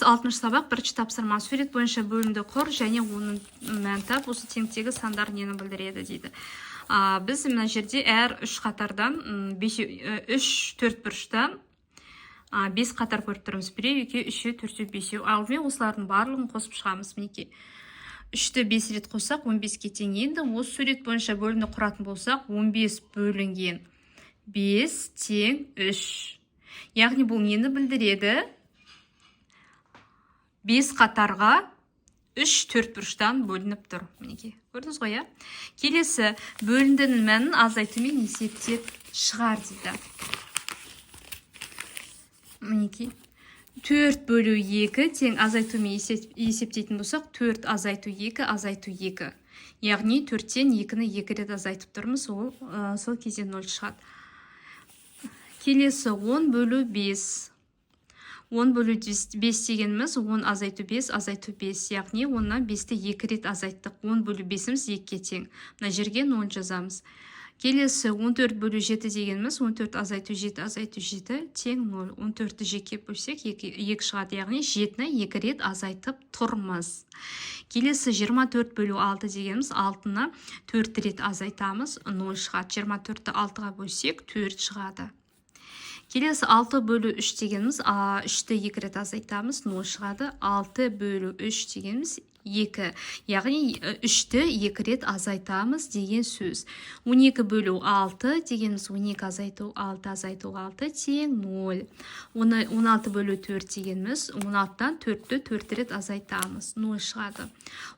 Алтыншы сабақ, бірінші тапсырма. Сурет бойынша бөлімді құр және оның мәнін тап. Осы теңдіктегі сандар нені білдіреді дейді. Біз мына жерде әр үш қатардан бесеу, үш төрт бұрыштан бес қатар көріп тұрмыз: біреу, екеу, үшеу, төртеу, бесеу. Алдымен осылардың барлығын қосып шығамыз. Мінекей, үшті бес рет қоссақ, 15-ке тең. Енді осы сурет бойынша бөлімді құратын болсақ, 15 бөлінген 5 тең 3. Яғни бұл нені білдіреді? Бес қатарға үш төрт бұрыштан бөлініп тұр. Мінекей, көрдіңіз ғой, иә? Келесі, бөліндінің мәнін азайтумен есептеп шығар дейді. Мінекей, төрт бөлу екі тең, азайтумен есептейтін болсақ, төрт азайту екі азайту екі, яғни төрттен екіні екі рет азайтып тұрмыз, ол сол кезде нөл шығады. Келесі, 10 бөлу бес. 10 бөлу бес дегеніміз 10 азайту бес азайту бес, яғни оннан бесті екі рет азайттық. 10 бөлу бесіміз екіге тең, мына жерге нөл жазамыз. Келесі, 14 бөлу жеті дегеніміз 14 азайту жеті азайту жеті тең нөл. 14-ті жеке бөлсек, екі, екі шығады, яғни жетіні екі рет азайтып тұрмыз. Келесі, 24 бөлу алты дегеніміз алтыны төрт рет азайтамыз, нөл шығады. 24-ті алтыға бөлсек, төрт шығады. Келесі, 6 бөлу 3 дегеніміз 3-ті екі рет азайтамыз, 0 шығады. 6 бөлу 3 дегеніміз 2, яғни 3-ті екі рет азайтамыз деген сөз. 12 бөлу 6 дегеніміз 12 азайту 6 азайту 6 тең 0. Оны 16 бөлу 4 дегеніміз 16-дан 4-ті 4 рет азайтамыз, 0 шығады.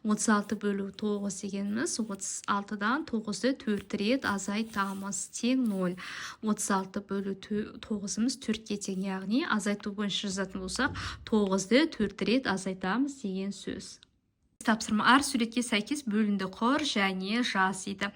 36 бөлу 9 дегеніміз 36-дан 9-ды 4 рет азайтамыз, тең 0. 36 бөлу 9-ымыз 4-ке тең, яғни азайту бойынша жазатын болсақ, 9-ды 4 рет азайтамыз деген сөз. Тапсырма: әр суретке сәйкес бөлінді құр және жаз дейді.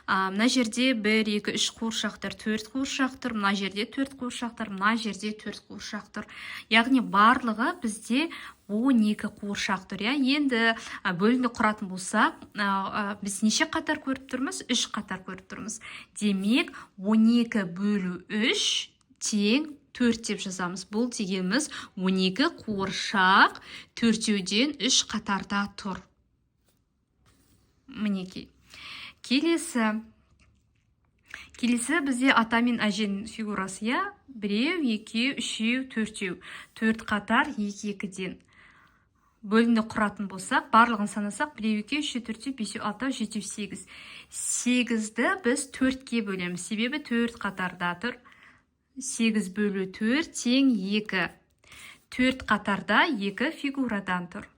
Мына жерде 1, 2, 3 қуыршақ тұр, 4 қуыршақ тұр, мына жерде 4 қуыршақ тұр, мына жерде 4 қуыршақ тұр. Яғни барлығы бізде 12 қуыршақ тұр, иә? Енді бөлінді құратын болсақ, біз неше қатар көріп тұрмыз? 3 қатар көріп тұрмыз. Демек, 12 бөлу 3 тең 4 деп жазамыз. Бұл дегеніміз 12 қуыршақ төртеуден 3 қатарда тұр. Мінекей. Келесі бізде ата мен әженің фигурасы, иә? Біреу, екеу, үшеу, төртеу. Төрт қатар, екі екіден. Бөлінді құратын болсақ, барлығын санасақ, біреу, екеу, үшеу, төртеу, бесеу, алтау, жетеу, сегіз. Сегізді біз төртке бөлеміз, себебі төрт қатарда тұр. Сегіз бөлу төрт тең екі. Төрт қатарда екі фигурадан тұр.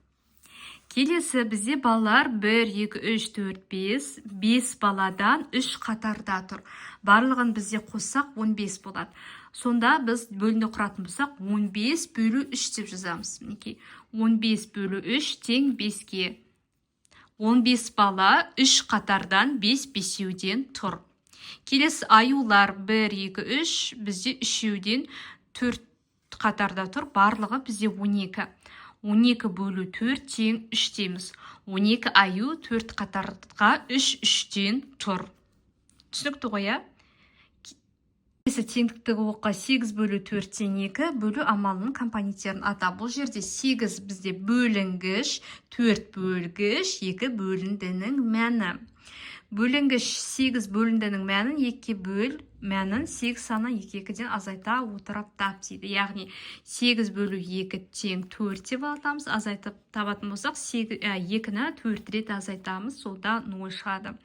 Келесі бізде балалар: 1, 2, 3, 4, 5. 5 баладан 3 қатарда тұр. Барлығын бізде қоссақ, 15 болады. Сонда біз бөлінді құратын болсақ, 15 бөлу 3 деп жазамыз. Мінекей, 15 бөлу 3 тең 5-ке. 15 бала 3 қатардан 5 бесеуден тұр. Келесі аюлар: 1, 2, 3, бізде үшеуден 4 қатарда тұр. Барлығы бізде 12. 12 бөлу 4 тең 3 дейміз. 12 аю 4 қатарға 3 үштен тұр. Түсінікті ғой, иә? Келесі, теңдіктегі оққа: 8 бөлу 4 тең 2, бөлу амалының компоненттерін ата. Бұл жерде 8 бізде бөлінгіш, 4 бөлгіш, 2 бөліндінің мәні. Бөлінгіш 8, бөліндінің мәнін 2-ге бөл, мәнін 8 саны 2 екіден азайта отырып тап дейді. Яғни 8 бөлу 2 тең 4 деп алатамыз. Азайтып табатын болсақ, 2-ні 4 рет азайтамыз, сонда 0 шығады.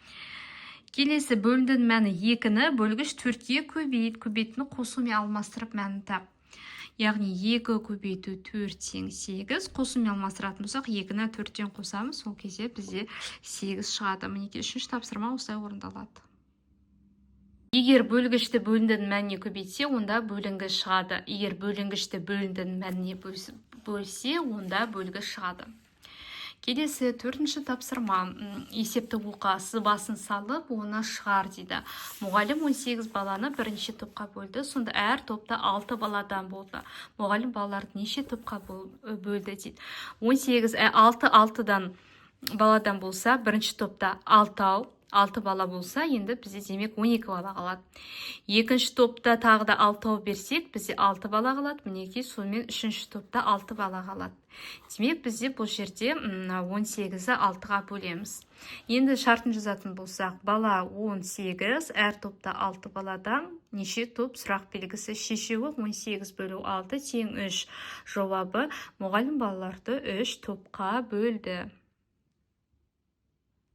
Келесі, бөліндінің мәні 2-ні бөлгіш 4-ке көбейт, көбейтіні қосумен алмастырып, мәнін тап. Яғни 2 көбейту 4 тең 8. Қосумен алмастыратын болсақ, 2-ні 4-тен қосамыз, сол кезде бізде 8 шығады. Мінекей, үшінші тапсырма осылай орындалады. Егер бөлгішті бөліндінің мәніне көбейтсе, онда бөлінгіш шығады. Егер бөлінгішті бөліндінің мәніне бөлсе, онда бөлгіш шығады. Келесі, төртінші тапсырма. Есепті оқы, сызбасын салып, оны шығар дейді. Мұғалім 18 баланы бірнеше топқа бөлді. Сонда әр топта 6 баладан болды. Мұғалім балаларды неше топқа бөлді дейді. 18, 6 алтыдан баладан болса, бірінші топта алтау, 6 бала болса, енді бізде, демек, 12 бала қалады. Екінші топта тағы да 6 берсек, бізде 6 бала қалады. Мінекей, сонымен үшінші топта 6 бала қалады. Демек, бізде бұл жерде 18-і 6-ға бөлеміз. Енді шартын жазатын болсақ, бала 18, әр топта 6 баладан неше топ, сұрақ белгісі. Шешуі: 18 бөлу 6 тең 3. Жауабы: мұғалім балаларды 3 топқа бөлді.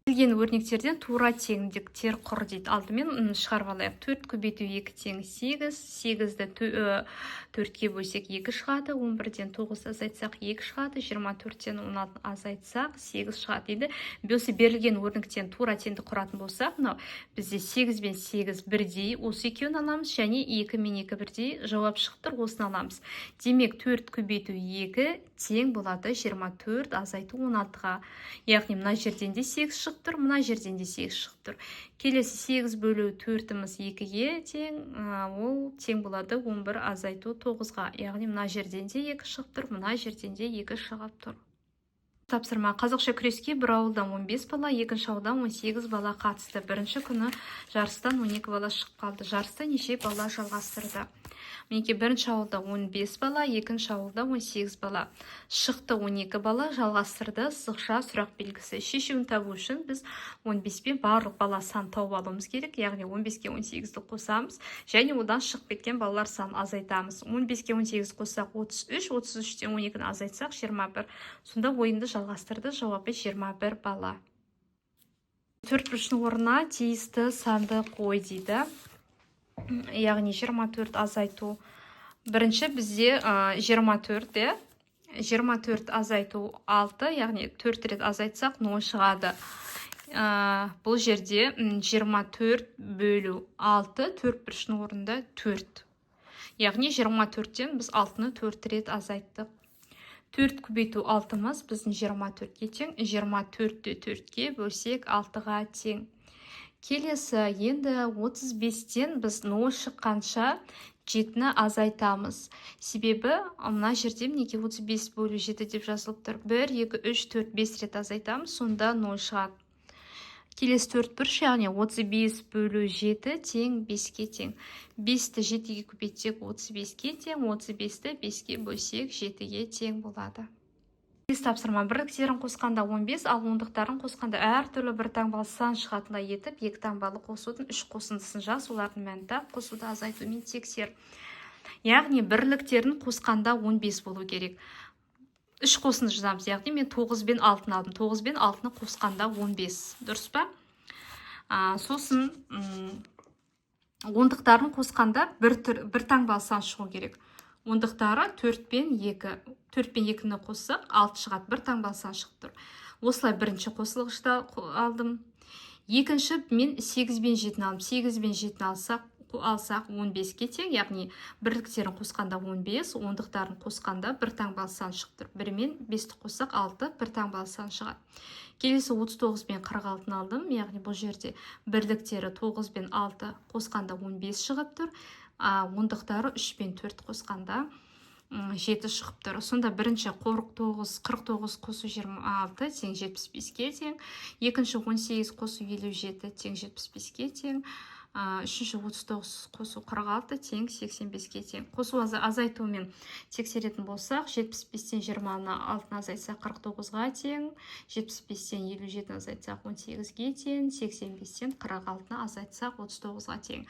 Берілген өрнектерден тура теңдіктер құр дейді. Алдымен шығарып алайық. 4 көбейту 2 тең 8. 8-ді 4-ке бөлсек, 2 шығады. 11-ден 9 азайтсақ, 2 шығады. 24-тен 16 азайтсақ, 8 шығады дейді. Осы берілген өрнектен тура теңдік құратын болсақ, мынау бізде 8 бен 8 бірдей, осы екеуін аламыз, және 2 мен 2 бірдей, жауап шығып тұр, осыны аламыз. Демек, 4 көбейту 2 тең болады 24 азайту 16-ға. Яғни мына жерден де 8 шығып тұр, мына жерден де 8 шығып тұр. Келесі 8 бөлу 4-іміз 2-ге тең, ол тең болады 11 азайту 9-ға. Яғни мына жерден де 2 шығып тұр, мына жерден де 2 шығып тұр. Тапсырма: қазақша күреске бір ауылдан 15 бала, екінші ауылдан 18 бала қатысты. Бірінші күні жарыстан 12 бала шығып қалды. Жарыста неше бала жалғастырды? Мінекей, бірінші ауылда 15 бала, екінші ауылда 18 бала. Шықты 12 бала, жалғастырды сызықша, сұрақ белгісі. Шешуін табу үшін біз 15 пен барлық бала санын тауып алуымыз керек. Яғни 15-ке 18-ді қосамыз және одан шығып кеткен балалар санын азайтамыз. 15-ке 18 қоссақ, 33, 33-тен 12-ні азайтсақ, 21. Сонда ойынды жалғастырды, жауабы 21 бала. Төрт бұрыштың орнына тиісті санды қой дейді. Яғни 24 азайту, бірінші бізде 24, иә, 24 азайту 6, яғни 4 рет азайтсақ, 0 шығады. Бұл жерде 24 бөлу 6, төрт бұрыштың орнында 4, яғни 24-тен біз 6-ны 4 рет азайттық. 4 көбейту 6-мыз біздің 24-ке тең. 24-ті 4-ке бөлсек, 6-ға тең. Келесі енді 35-тен біз 0 шыққанша 7-ні азайтамыз. Себебі мына жерде, мінекей, 35 бөлу 7 деп жазылып тұр. 1, 2, 3, 4, 5 рет азайтамыз, сонда 0 шығады. Келесі төрт бұрыш, яғни 35 бөлу 7 тең 5-ке тең. 5-ті 7-ге көбейтсек, 35-ке тең, 35-ті 5-ке бөлсек, 7-ге тең болады. Келесі тапсырма: бірліктерін қосқанда 15, ал ондықтарын қосқанда әртүрлі бір таңбалы сан шығатындай етіп екі таңбалы қосудың үш қосындысын жаз, олардың мәнін тап, қосуды азайтумен тексер. Яғни бірліктерін қосқанда 15 болу керек. Үш қосынды жазамыз, яғни мен 9 бен 6-ны алдым. 9 бен 6-ны қосқанда 15, дұрыс па? Сосын ондықтарын қосқанда бір таңбалы сан шығу керек. Ондықтары 4 пен 2. 4 пен 2-ні қоссақ, 6 шығады, бір таңбалы сан шығып тұр. Осылай бірінші қосылғышта алдым. Екінші мен 8 бен 7-ні алдым. 8 бен 7-ні алсақ, 15-ке тең, яғни бірліктерін қосқанда 15, ондықтарын қосқанда бір таңбалы сан шығып тұр. 1 мен 5-ті қоссақ, 6, бір таңбалы сан шығады. Келесі 39 пен 46-ны алдым, яғни бұл жерде бірліктері 9 бен 6 қосқанда 15 шығып тұр, ондықтары 3 пен 4 қосқанда 7 шығып тұр. Сонда бірінші 49, 49 қосу 26 тең 75-ке тең, екінші 18 қосу 57 тең 75-ке тең, үшінші 39 қосу 46 тең 85-ке тең. Қосу азайтумен тексеретін болсақ, 75-тен 20-ны 6-ны азайтсақ, 49-ға тең, 75-тен 57-ні азайтсақ, 18-ге тең, 85-тен 46-ны азайтсақ, 39-ға тең.